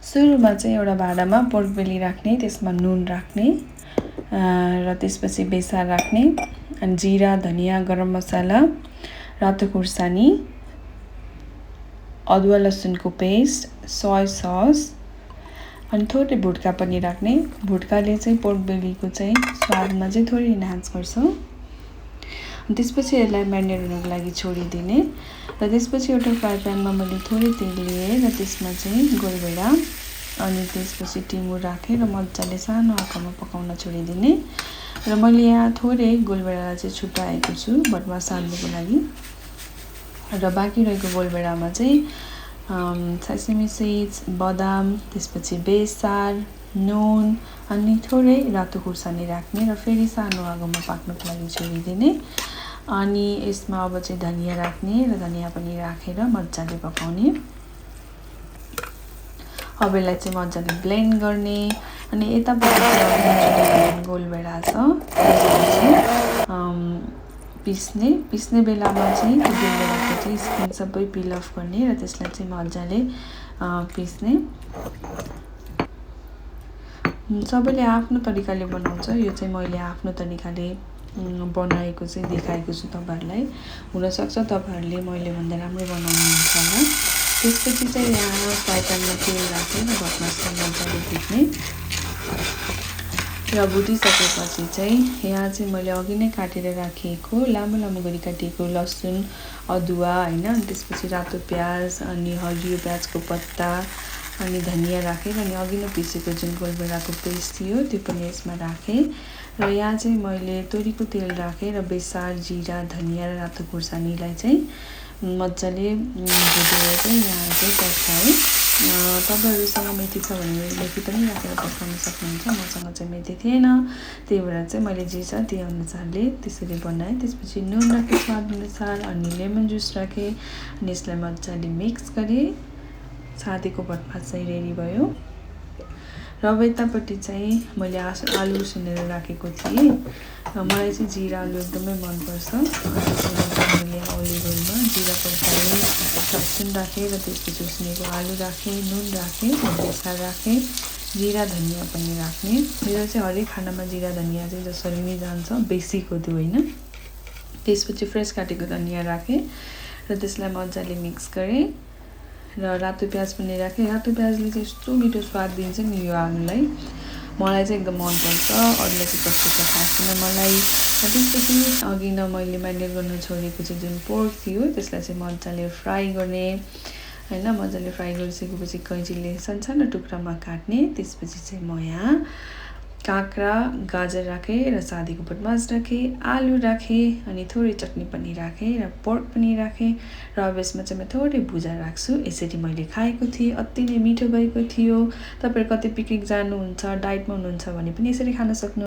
सुरुमा चाहिँ एउटा भाँडामा पोर्क बेली राख्ने, त्यसमा नुन राख्ने र त्यसपछि बेसार राख्ने, अनि जिरा, धनिया, गरम मसाला, रातो खुर्सानी, अदुवा लसुनको पेस्ट, सोया सस अनि थोरै भुट्का पनि राख्ने। भुट्काले चाहिँ पोर्क बेलीको चाहिँ स्वादमा चाहिँ थोरै इन्हान्स गर्छ। त्यसपछि यसलाई म्यारिनेट हुनको लागि छोडिदिने र त्यसपछि एउटा फ्राई प्यानमा मैले थोरै तेल लिएँ र त्यसमा चाहिँ गोलभेडा अनि त्यसपछि टिमुर राखेँ र मजाले सानो आँखामा पकाउन छोडिदिने। र मैले यहाँ थोरै गोलभेडालाई चाहिँ छुट्याएको छु भटमास हाल्नुको लागि र बाँकी रहेको गोलभेडामा चाहिँ सेसेमी सिड्स, बदाम, त्यसपछि बेसार, नुन अनि थोरै रातो खुर्सानी राख्ने र फेरि सानो आगोमा पाक्नको लागि छोडिदिने। अनि यसमा अब चाहिँ धनिया राख्ने र धनिया पनि राखेर मजाले पकाउने। अब यसलाई चाहिँ मजाले ब्लेन्ड गर्ने। अनि यतापट्टि गोलभेडा छ पिस्ने बेलामा चाहिँ त्यो गोलभेडाको चाहिँ स्किन सबै पिल अफ गर्ने र त्यसलाई चाहिँ मजाले पिस्ने। सबैले आफ्नो तरिकाले बनाउँछ, यो चाहिँ मैले आफ्नो तरिकाले बनाएको चाहिँ देखाएको छु तपाईहरुलाई। हुनसक्छ तपाईहरुले मैले भन्दा राम्रो बनाउनुहुन्छ होला। त्यसपछि चाहिँ यहाँ फ्राई प्यानमा तेल राखेर भटमासलाई मजाले भुट्ने र भुटिसकेपछि चाहिँ यहाँ चाहिँ मैले अघि नै काटेर राखिएको लामो लामो गरी काटिएको लसुन, अदुवा हैन, अनि त्यसपछि रातो प्याज अनि हरियो प्याजको पत्ता अनि धनिया राखेर अनि अघि नै पिसेको जुन गोलभेडाको पेस्ट थियो त्यो पनि यसमा राखेँ। र यहाँ चाहिँ मैले तोरीको तेल राखेँ र बेसार, जिरा, धनिया र रातो खुर्सानीलाई चाहिँ मजाले भुटेर चाहिँ यहाँ चाहिँ पकाएँ। तपाईहरुसँग मेथी छ भने मेथी पनि राखेर पकाउन सक्नुहुन्छ। मसँग चाहिँ मेथी थिएन, त्यही भएर चाहिँ मैले जे छ त्यही अनुसारले त्यसरी बनाएँ। त्यसपछि नुन राखेँ स्वाद अनुसार अनि लेमन जुस राखेँ अनि यसलाई मजाले मिक्स गरेँ। साथीको भटमास चाहिँ रेडी भयो। र अब यतापट्टि चाहिँ मैले आलु उसिनेर राखेको थिएँ। मलाई चाहिँ जिरा आलु एकदमै मनपर्छ। मैले ओलिभ ओइलमा जिरा पड्काएँ, लसुन राखेँ र त्यसपछि उसिनेको आलु राखेँ, नुन राखेँ, बेसार राखेँ, जिरा धनिया पनि राख्ने। मेरो चाहिँ हरेक खानामा जिरा धनिया चाहिँ जसरी नै जान्छ, बेसीको त्यो होइन। त्यसपछि फ्रेस काटेको धनिया राखेँ र त्यसलाई मजाले मिक्स गरेँ र रातो प्याज पनि राखेँ। रातो प्याजले चाहिँ यस्तो मिठो स्वाद दिन्छ नि यो आलुलाई, मलाई चाहिँ एकदम मनपर्छ। अरूलाई चाहिँ कस्तो छ थाहा छैन मलाई। त्यसपछि अघि न मैले म्यारिनेट गर्न छोडेको चाहिँ जुन पोर्क थियो त्यसलाई चाहिँ मजाले फ्राई गर्ने हैन। मजाले फ्राई गरिसकेपछि कैँचीले सानो टुक्रामा काट्ने। त्यसपछि चाहिँ म यहाँ काँक्रा, गाजर राखेँ र सादीको भटमास राखेँ, आलु राखेँ अनि थोरै चटनी पनि राखेँ र पोर्क पनि राखेँ र अब यसमा चाहिँ म थोरै भुजा राख्छु। यसरी मैले खाएको थिएँ, अति नै मिठो भएको थियो। तपाईहरु कतै पिकनिक जानुहुन्छ, डाइटमा हुनुहुन्छ भने पनि यसरी खान सक्नुहुन्छ।